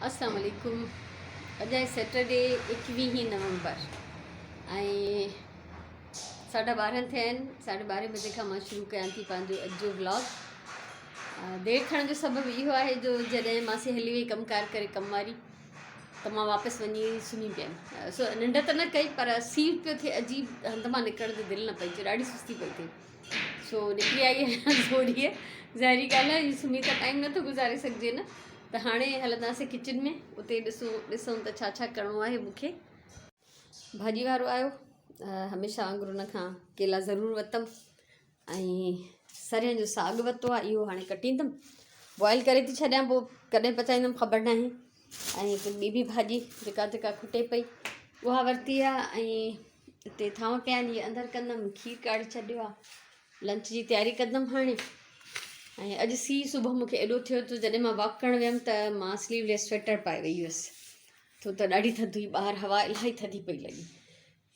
اسلام عليڪم اڄ آهي سيٽرڊي ايڪويهين نومبر ۽ ساڍا ٻارهن ٿيا آهن. ساڍي ٻارهين بجي کان مان شروع ڪيان ٿي پنهنجو اڄ جو ولاگ. دير ٿيڻ جو سبب اهو آهي جو جڏهن ماسي هلي وئي ڪم ڪار ڪري ڪم واري ته مان واپس وڃي سمهي پيم. سو ننڊ ته نه ڪئي پر سيء پيو ٿئي عجيب هنڌ مان نڪرڻ جو دل نه پئي چئي، ڏاڍي سستي پئي ٿئي. سو نڪري آئي آهيان زوريء. ظاهري ڳالهه آهي سمهي ته ٽائيم نٿو گذاري سگهجي نه. ته هاڻي هلنداسين ڪچن ۾ اتي ڏسون ته ڇا ڇا ڪرڻو آهي مون کي. ڀاڄي وارو آيو هميشه وانگر ان کان ڪيلا ضرور ورتم ۽ سرهن جو ساڳ ورتو آهي اهو هاڻي ڪٽيندم بوائل ڪري ٿي ڇڏيان پوء ڪڏهن پچائيندم خبر ناهي ۽ هڪ ٻي به ڀاڄي جيڪا جيڪا کٽي پئي اها ورتي آهي ۽ هتي ٿانو پيا آهن اهي اندر ڪندم کير ڪاڙهي ڇڏيو آهي لنچ جي تياري ڪندم هاڻي ۽ اڄ سي صبح مونکي ايڏو ٿيو ته جڏهن مان واڪ ڪرڻ ويم ته مان سليو ليس سويٽر پائي وئي هيس ڇو ته ڏاڍي ٿڌ هئي ٻاهر هوا الاهي ٿڌي پئي لڳي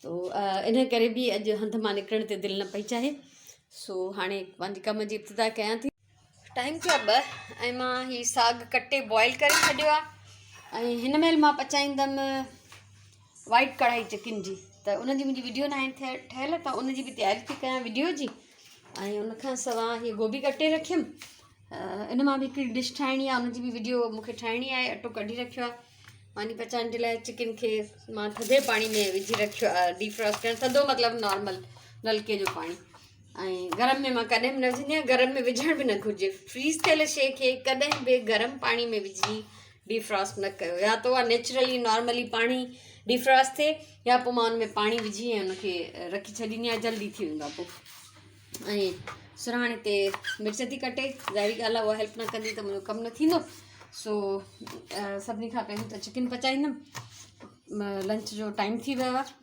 تو ان ڪري به اڄ هنڌ مان نڪرڻ تي دل نه پئي چاهي سو هاڻي پنهنجي ڪم جي ابتدا ڪيان ٿي. ٽائيم ٿيو آهي 2 ۽ مان هي ساڳ ڪٽي بوائل ڪري ڇڏيو آهي ۽ هن مهل مان پچائيندم وائيٽ ڪڙهائي چڪن جي ته ان جي منهنجي وڊيو ناهي ٺهيل ته ان جي به تياري ٿي ڪيان وڊيو جي ۽ ان کان سوا هي گوبي ڪٽي رکيم ان مان به هڪڙي ڊش ٺاهڻي آهي ان جي به وڊيو مونکي ٺاهڻي آهي. اٽو ڪڍي رکيو آهي ماني پچائڻ جي لاء. چڪن کي مان ٿڌي پاڻي ۾ وجهي رکيو آهي ڊيفراسٽ ڪرڻ، ٿڌو مطلب نارمل نلڪي جو پاڻي ۽ گرم ۾ مان ڪڏهن به نه وجهندي آهيان. گرم ۾ وجهڻ به نه گهرجي. فريز ٿيل شيء کي ڪڏهن به گرم پاڻي ۾ وجهي ڊيفراسٽ نه ڪيو. يا ته اها نيچرلي نارملي پاڻي ڊيفراسٽ ٿئي يا پوء مان ان ۾ پاڻي وجهي ۽ ان کي رکي ڇڏيندي آهيان، جلدي ٿي ويندو آهي پوء. ۽ سرهاڻي تي مرچ ٿي ڪٽي، ظاهري ڳالهه آهي اها هيلپ نه ڪندي ته منهنجو ڪم نه ٿيندو. سو سڀني کان پهريون ته چڪن پچائيندم. لنچ جو ٽائيم ٿي ويو آهي.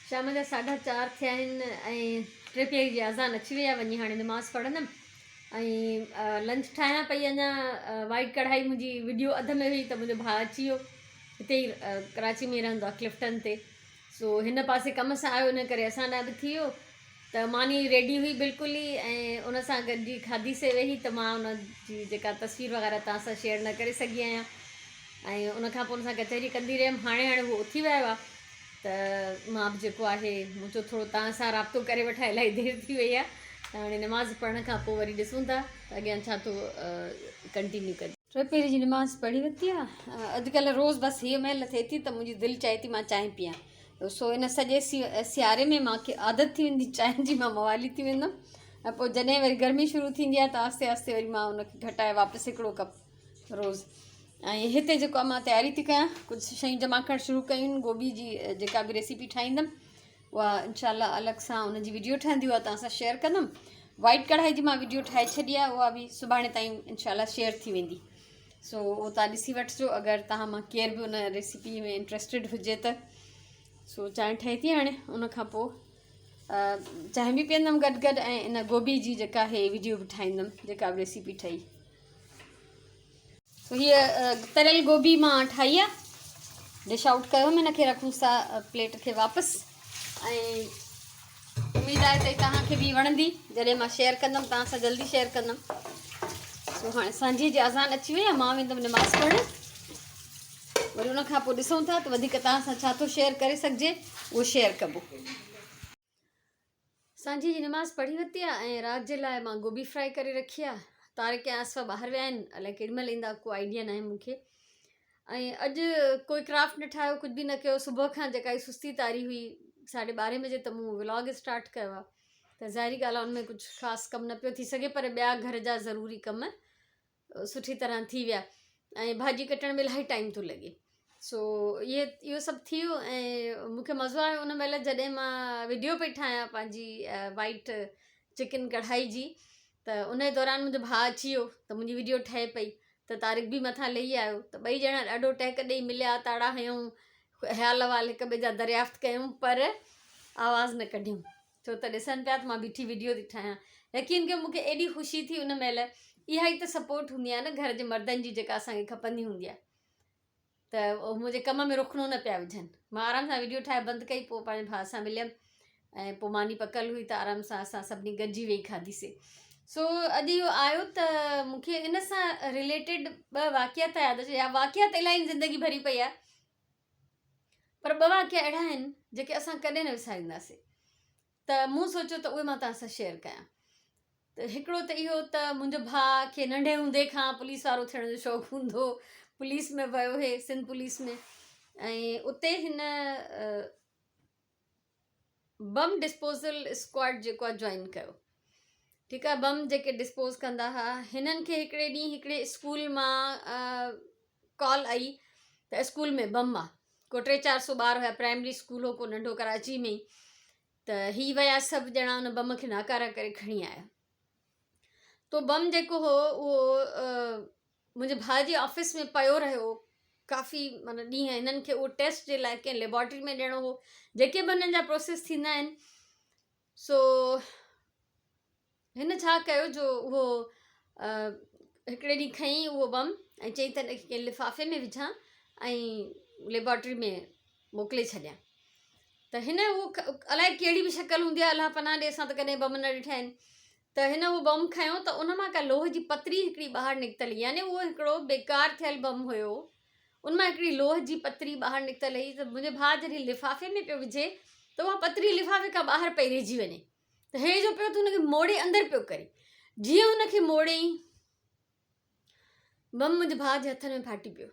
شام جا ساڍا چار ٿيا آهن ۽ ٽي پياري جي اذان اچي وئي آهي. وڃي هاڻي نماز پڙهندم ۽ لنچ ٺاهيان پئي. اڃا وائيٽ ڪڙهائي منهنجي وڊيو اڌ ۾ هئي ته منهنجو ڀاء اچي ويو. هتي ئي ڪراچي ۾ رهندو آهي ڪلفٽن تي. سو هن پاسي ڪم سان آيو ان ڪري اسان ڏانهن به ٿي ويو ته ماني ريڊي هئي بلڪل ئي ۽ ان سان گڏجي کاڌي سي ويهي ته مان ان جي جيڪا تصوير وغيره توهان سان شيئر نه ڪري سگهي آهيان ۽ ان کان پوء ان سان ڪچهري ڪندي رهيم. هاڻي هاڻي هو اٿي ويو آهي ته مان به جيڪو آهي مون چيو ٿورو توهان سان رابطو ڪري وٺان، الاهي دير ٿي وئي آهي ته هاڻي نماز پڙهڻ کان پوء وري ڏسون ٿا ته اڳيان ڇا ٿو ڪنٽينيو ڪجي. ٽي پهري جي نماز پڙهي ورتي آهي. اڄڪلهه روز بس هيء مهل ٿئي ٿي ته منهنجي دل چاهي ٿي مان چانهه پيان. سو ان سڄي سياري ۾ مان کي عادت ٿي ويندي چانهه جي، مان موالي ٿي ويندم ۽ پوء جڏهن وري گرمي شروع ٿيندي آهي ته آهستي آهستي وري مان ان کي گهٽائي واپس هڪڙو ڪپ روز. ۽ هتي جيڪو مان تياري ٿي ڪيان ڪجهه شيون جمع ڪرڻ شروع ڪيون آهن. گوبي جي جيڪا به ريسيپي ٺاهيندم اها انشاء الله الڳ سان ان جي وڊيو ٺهندي اها توهان سان شيئر ڪندم. وائيٽ ڪڙهائي جي مان وڊيو ٺاهي ڇڏي آهي اها به سڀاڻي تائين انشاء الله شيئر ٿي ويندي. سو اهو توهان ڏسي وٺجو اگر توهان مان ڪير به ان ريسيپي ۾ انٽرسٽيڊ هجي ته. سو چانهه ٺهي ٿي هاڻي ان کان پوء چانهه به پيئندم گڏ گڏ ۽ ان گوبي جي جيڪا آهي وڊيو به ٺاهيندم جيڪا به ريسيپي ٺهي. سو هيء تريل گوبي مان ٺاهي آ. ڊش آئوٽ ڪيو هن کي رکون سا پليٽ کي واپس ۽ اميد آهي ته توهان کي به وڻندي جڏهن مان شيئر ڪندم توهان سان جلدي شيئر ڪندم. سو هاڻي سانجهي جي اذان اچي وئي آ، مان ويندم نماز پڙهڻ. وري ان کان پوء ڏسون ٿا ته وڌيڪ توهان سان ڇا ٿو شيئر ڪري سگهجي اهو شيئر ڪبو. سانجهي جي نماز پڙهي ورتي آ ۽ رات جي لاء مان گوبي فرائي ڪري رکي آ. طارق ۽ آصفه ٻاهر ويا آهن، الائي ڪيڏي مهل ايندا ڪو آئيڊيا ناهي مون کي. ۽ اڄ ڪوئي ڪرافٽ نه ٺاهيو ڪجهه به نه ڪيو. صبح کان جيڪا هي سستي طاري هئي ساڍي ٻارهين بجي ته مون ولاگ اسٽارٽ ڪيو آ ته ظاهري ڳالهه آ ان ۾ ڪجهه خاص ڪم نه پيو ٿي سگهي پر ٻيا گهر جا ضروري ڪم سٺي طرح ٿي ويا ۽ ڀاڄي ڪٽڻ ۾ الاهي ٽائيم ٿو لڳي. سو اهي اهو سڀ ٿي ويو ۽ مون کي مزو آيو ان مهل جڏهن مان وڊيو پئي ٺاهيان پنهنجي وائيٽ چڪن ڪڙهائي جي ته ان دوران منهنجو ڀاء اچي ويو ته منهنجي وڊيو ٺهي پئي ته طارق به مٿان لهي آيو ته ٻئي ڄڻا ڏاڍو ٽهڪ ڏيئي مليا، تاڙا هنيون، خيال احوال هڪ ٻئي جا دريافت ڪيون پر آواز نه ڪڍيم ڇو ته ڏسن پيا ته مان بيٺي وڊيو ٿي ٺاهيان. يقين ڪيو مون کي ايڏي خوشي ٿي ان مهل. اها ئي ته سپورٽ هوندي آهي نه گهر جي مردن جي جيڪا اسان کي کپندي هوندي آهي ته هو منهنجي ڪم ۾ رخنو نه پيا وجهن. مان آرام سان وڊيو ٺاهي بند ڪئي پوء پنهنجي ڀاء سان مليم ۽ پوء ماني پڪل هئي ته آرام سان اسان سڀني گڏجي ويهي کاڌيسي. سو اڄ اهو آيو ته مون کي ان سان رليٽيڊ ٻه واقعا ٿا ياد اچن يا واقعا ته الاهي زندگي ڀري پئي آهي پر ٻه واقعا اهڙا آهن جيڪي اسان ڪڏهن نه وسارينداسين ته مون سوچيو ته اهي مان توهان سان شيئر ڪيان ته هڪڙو ته اهو ته منهنجو ڀاء کي ننڍي هوندي کان پوليس وارو ٿيڻ جو شوق هوندو پوليس ۾ ويو هي سنڌ پوليس ۾ ۽ اتي هن بم ڊسپوزل اسڪواڊ جيڪو آهي جوائن ڪيو ٺيڪ آهي بم جيڪي ڊسپوز ڪندا هئا هنن کي هڪڙي ڏينهن هڪڙي اسڪول مان ڪال آئي ته اسڪول ۾ بم آ ڪو ٽي چار سو ٻار هيا پرائمري اسڪول هو ڪو ننڍو ڪراچي ۾ ته هي ويا سڀ ڄڻا ان بم کي ناڪارا ڪري کڻي آيا تو بم جيڪو هو اهو منهنجي ڀاء جي آفيس ۾ پيو رهيو ڪافي معنيٰ ڏينهن هنن کي اهو ٽيسٽ جي لاء ڪنهن ليبارٽري ۾ ڏيڻو هو جيڪي به هنن جا پروسيس ٿيندا آهن سو هن ڇا ڪيو جو اهو هڪڙي ڏينهن کئي اهو بم ۽ چئي ته هن کي ڪنهن لفافي ۾ وجهان ۽ ليبارٽري ۾ موڪلي ڇڏيان ته هن اهو الائي ڪهڙي به شڪل هوندي آهي الله پناهه ڏي اسان ته ڪڏهن بم نه ڏٺا آهن ته هن اهو بم کنيو ته ان مان ڪا لوهه جي پتري هڪڙي ٻاهر نڪتل هئي يعني اهو هڪڙو بيڪار ٿيل بم هيو ان مان هڪڙي لوهه جي پتري ٻاهر نڪتل هئي ته منهنجي ڀاء جڏهن لفافي ۾ پيو وجهي ته اها پتري لفافي کان ٻاهر پئي رهجي وڃي ته هي جو پيو ته هن کي موڙي اندر پيو ڪري جيئن هن کي موڙيائين بم منهنجي ڀاء جي هٿن ۾ ڦاٽي پيو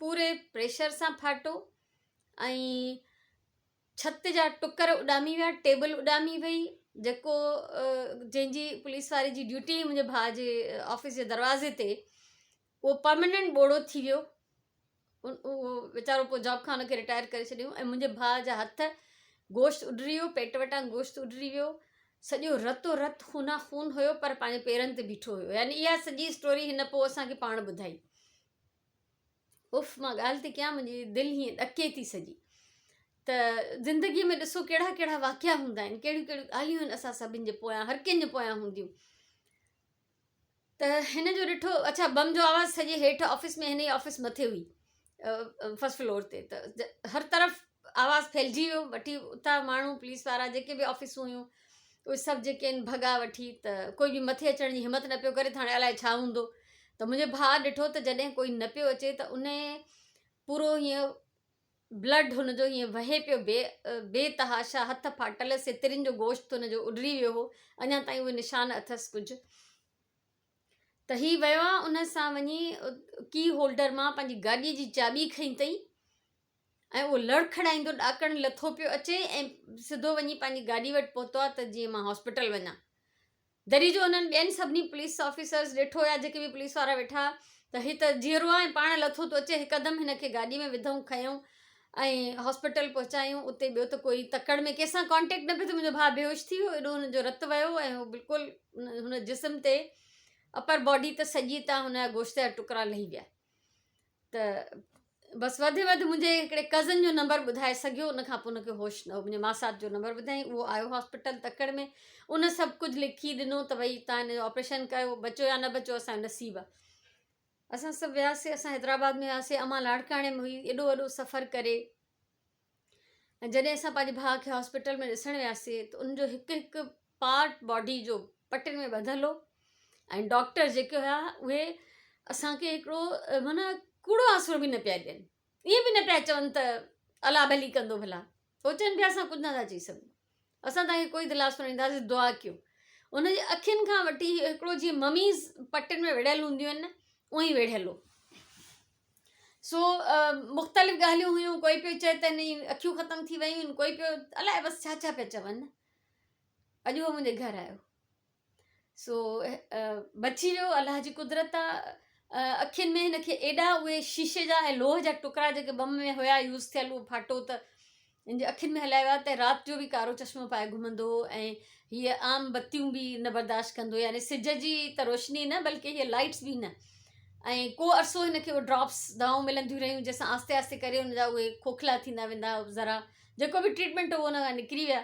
پوري پريشر سان ڦاٽو ۽ ڇت جا ٽڪر اڏامي ويا، ٽيبل اڏامي وئي، جيڪو جنهن جي پوليس واري جي ڊيوٽي هئي منهنجي ڀاء جي آفيس جي دروازي تي اهو پرماننٽ ٻوڙو ٿي ويو اهو ويچارو پوء جاب کان ان کي رٽائر ڪري ڇڏيو ۽ منهنجي ڀاء جا هٿ گوشت اڏري ويو پيٽ وٽان گوشت اڏري ويو سڄو رتو رت خونا خون هيو پر پنهنجي پيرن تي بيٺو هيو يعني اها سڄي اسٽوري هن پوء اسان کي پاڻ ٻڌائي اف مان ڳالهه ٿي ڪيان منهنجي دل هيئن ڏڪي ٿي سڄي ته زندگي ۾ ڏسو ڪهڙا ڪهڙا واقعا هوندا آهن ڪهڙيون ڪهڙيون ڳالهيون آهن اسان سڀن جي پويان هر ڪنهن جي پويان هونديون ته هن جو ڏٺو اڇا بم جو آواز سڄي هيٺ آفيس ۾ هن جي آفيس مٿي هئي فرسٽ فلور تي ته هر طرف آواز ڦهلجي ويو وٺي اتان ماڻهو پوليس وارا جيڪي به آفيسون هيون اهي سڀ جيڪي آهن ڀڳا وٺي ته ڪوئي به مٿي اچڻ جي همت نه پيو ڪري ته هاڻي الائي ڇا هوندو ته منهنجي ڀاء ڏٺو ته جڏهن ڪوئي نه پيو اچي ته ان پورو هيئن بلڊ هن جو هيئن وهي پيو بي بي تحاشا هٿ ڦاٽل سترين جو گوشت هن جو اڏري ويو هو اڃا تائين اهي نشان اٿس ڪجهه ته هي ويو آ ان سان وڃي ڪي هولڊر مان پنهنجي گاڏي جي چاٻي کنئي اٿئي ۽ اهو لڙکڙائيندو ڏاڪڻ لٿو پيو اچي ۽ سڌو وڃي پنهنجي گاڏي وٽ پهتو آهي ته جيئن مان هاسپيٽل وڃان. دري جو انهن ٻين سڀني پوليس آفيسرز ڏٺو يا جيڪي به پوليس وارا ويٺا ته هي ته جيئرو آهي ۽ پاڻ لٿو ٿو اچي هڪدم هن کي گاڏي ۾ وڌئون کنيائون ۽ هاسپيٽل پهچايون اتي ٻيو ته ڪوئي تڪڙ ۾ ڪنهن سان ڪانٽيڪٽ نه پيو ٿئي منهنجو ڀاء بيهوش ٿي ويو ايڏو هن جو رت ويو ۽ هو بلڪل هن جسم تي اپر باڊي ته سڄي تان هن جا گوشت جا ٽڪرا لهي ويا. ته بس وڌ وڌ منهنجي هڪڙي ڪزن جو نمبر ٻڌائي سگهيو ان کان پوء ان کي هوش نه هو منهنجي ماسات جو نمبر ٻڌائين اهو آيو هاسپيٽل تڪڙ ۾ ان سڀ ڪجهه لکي ڏنو ته ڀئي تان هن جو آپريشن ڪيو بچو يا نه بچو اسان جو نصيب آهي اسان سڀ وياسي اسان حيدرآباد ۾ وياسي امان لاڙڪاڻي ۾ هئي ايڏو وڏو سفر ڪري ۽ جڏهن اسان پنهنجي ڀاء کي هاسپيٽل ۾ ڏسڻ وياسي ته ان جو هڪ هڪ پارٽ باڊي جو پٽين ۾ ٻڌل هو ۽ ڊاڪٽر جيڪي هيا اهي اسانکي هڪڙو معنيٰ ڪوڙو آسرو به نه پيا ڏين ائين به نه پيا چون ته الله ڀلي ڪندو ڀلا هو چون پيا اسان ڪجهه نٿا چئي سگهون اسان توهان کي ڪوئي دلاسو نه ڏينداسين دعا ڪيو ان جي اکين کان وٺي هڪڙو جيئن مميز پٽين ۾ وڙهيل هونديون آهن نه اونئي وڙهيل هو سو مختلف ڳالهيون هيون ڪوئي پيو چئي ته هن اکيون ختم ٿي ويون آهن ڪوئي پيو الائي بس ڇا ڇا پيا چون اڄ هو منهنجي گهر آيو سو بچي ويو الله جي قدرت آ اکين ۾ هن کي ايڏا اهي شيشي جا ۽ لوهه جا ٽڪرا جيڪي بم ۾ هيا يوز ٿيل اهو ڦاٽو ته هن جي اکين ۾ هليا ويا ته رات جو به ڪارو چشمو پائي گهمندو هو ۽ هيء عام بتيون به نه برداشت ڪندو يعني سج جي ته روشني نه بلڪه هيء لائٽس به نه ۽ ڪو عرصو هن کي اهي ڊراپس دوائون ملنديون رهيون جنهن سان آهستي آهستي ڪري هن جا اهي کوکلا ٿيندا ويندا ذرا جيڪو به ٽريٽمينٽ هو ان کان نڪري ويا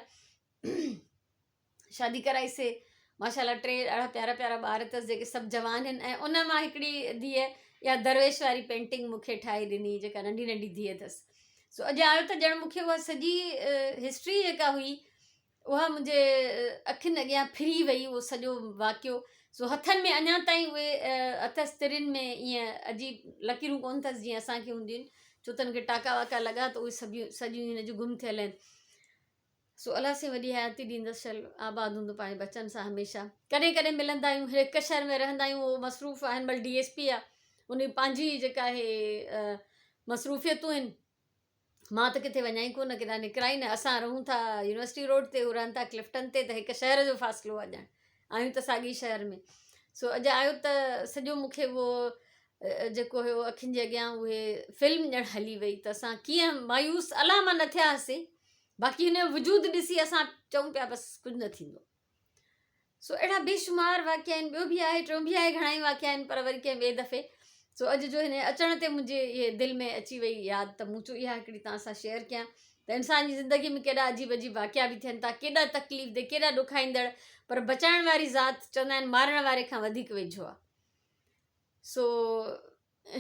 شادي ڪرائي سي ماشاء الله ٽي ڏاڍا پيارا پيارا ٻار اٿس جيڪي سڀ جوان آهن ۽ ان مان هڪڙي ڌيء اها درويش واري پينٽنگ مون کي ٺاهي ڏني جيڪا ننڍي ننڍي ڌيء اٿس سو اڄ آيو ته ڄڻ مون کي اها سڄي هسٽري جيڪا هئي اها منهنجي اکين اڳيان ڦري وئي اهو سڄو واقعو سو هٿن ۾ اڃا تائين اهي اٿس ترين ۾ ائين عجيب لڪيرون ڪونه اٿس جيئن اسان کي هونديون آهن ڇو ته هن کي ٽاڪا واڪا لڳا ته اهي سڀ سڄيون هن جون گم ٿيل آهن سو الله سائين وڏي حياتي ڏيندس شل آباد هوندو پنهنجي بچن سان هميشه ڪڏهن ڪڏهن ملندا آهيون هڪ شهر ۾ رهندا آهيون اهو مصروف آهن مل ڊي ايس پي آهي ان جي پنهنجي جيڪا آهي مصروفيتون آهن مان ته ڪٿي وڃان ئي ڪونه ڪيڏانهن نڪران ئي نه اسان رهون ٿا يونيورسٽي روڊ تي هو رهن ٿا ڪلفٽن تي ته هڪ شهر جو فاصلو آهي ڄڻ آهيون ته ساڳي شهر ۾ سو اڄ آيو ته سڄو مون کي اهو جيڪو هيو اکين جي اڳيان اهي فلم ڄڻ هلي وئي ته اسان ڪيئن مايوس الله مان نه ٿيا هئاسين باقي هن جو وجود ڏسي اسان چئون پيا بس ڪجهه نه ٿيندو سو اهڙا بيشمار واقعا آهن ٻيو به آهي ٽيون به آهي گهڻا ئي واقعا آهن پر وري ڪنهن ٻئي دفعي سو اڄ جو هن اچڻ تي منهنجي اهي دل ۾ اچي وئي ياد ته مون چيو اها هڪڙي توهان سان شيئر ڪيان ته انسان جي زندگي ۾ ڪيڏا عجيب عجيب واقعا به ٿين ٿا ڪيڏا تڪليف the ڪيڏا ڏکائيندڙ پر بچائڻ واري ذات چوندا آهن مارڻ واري کان وڌيڪ ويجهو آهي سو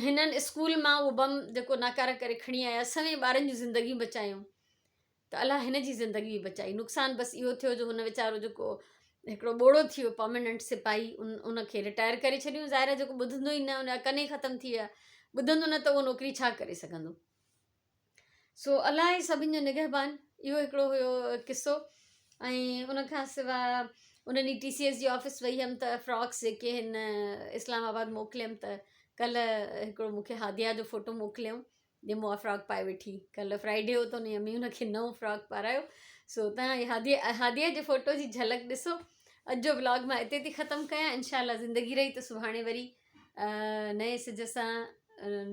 هنن اسڪول مان اهو بم جيڪو ناڪاره ڪري کڻي آيا سوين ٻارن جون زندگيون بچايون ته الله هن جي زندگي به بچائي نقصان بس اهو ٿيو جو هن ويچارو جيڪو هڪڙو ٻوڙو ٿي ويو پرماننٽ سپاهي ان ان کي رٽائر ڪري ڇڏيون ظاهر آهي جيڪو ٻڌندو ئي نه ان جا ڪن ئي ختم ٿي ويا ٻڌندو نه ته اهو نوڪري ڇا ڪري سگهندو سو الله ئي سڀن جو نگهبان اهو هڪڙو هيو قصو ۽ ان کان سواء ان ڏينهن ٽي سي ايس جي آفيس وئي هيم ته فراڪس جيڪي هن اسلام آباد موڪليم ته ڪلهه هڪڙو مونکي هاديا جو فوٽو موڪليائون جي مون فراڪ پائي ويٺي ڪلهه فرائيڊي هو ته ان امي هن کي نئون فراڪ پارايو سو تان هاديا هاديا جي فوٽو جي جهلڪ ڏسو اڄ جو ولاگ مان اتي ٿي ختم ڪيان انشاء الله زندگي رهي ته سڀاڻي وري نئين سج سان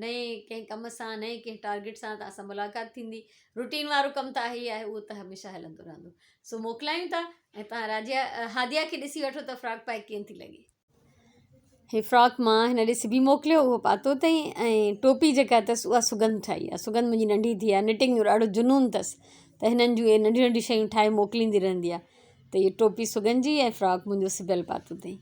نئين ڪنهن ڪم سان نئين ڪنهن ٽارگيٽ سان توهان سان ملاقات ٿيندي روٽين وارو ڪم ته آهي ئي آهي اهو ته هميشه هلندو رهندو سو موڪلايون ٿا ۽ توهان راجيا هاديا کي ڏسي وٺو ته فراڪ پائي ڪيئن ٿي لڳي. هي فراڪ مان هن ڏي سبي موڪليو اهو پاتو اٿئي ۽ ٽوپي جيڪا اٿس اها سڳنڌ ٺاهي آهي سڳنڌ منهنجي ننڍي ڌيء آهي نٽنگ جو ڏاڍو جنون اٿس ته هنن جون اهي ننڍيون ننڍيون شيون ٺاهي موڪليندي رهندي آهي ته هي ٽوپي سڳنڌ جي ۽ فراڪ منهنجو سبيل پاتو اٿئي.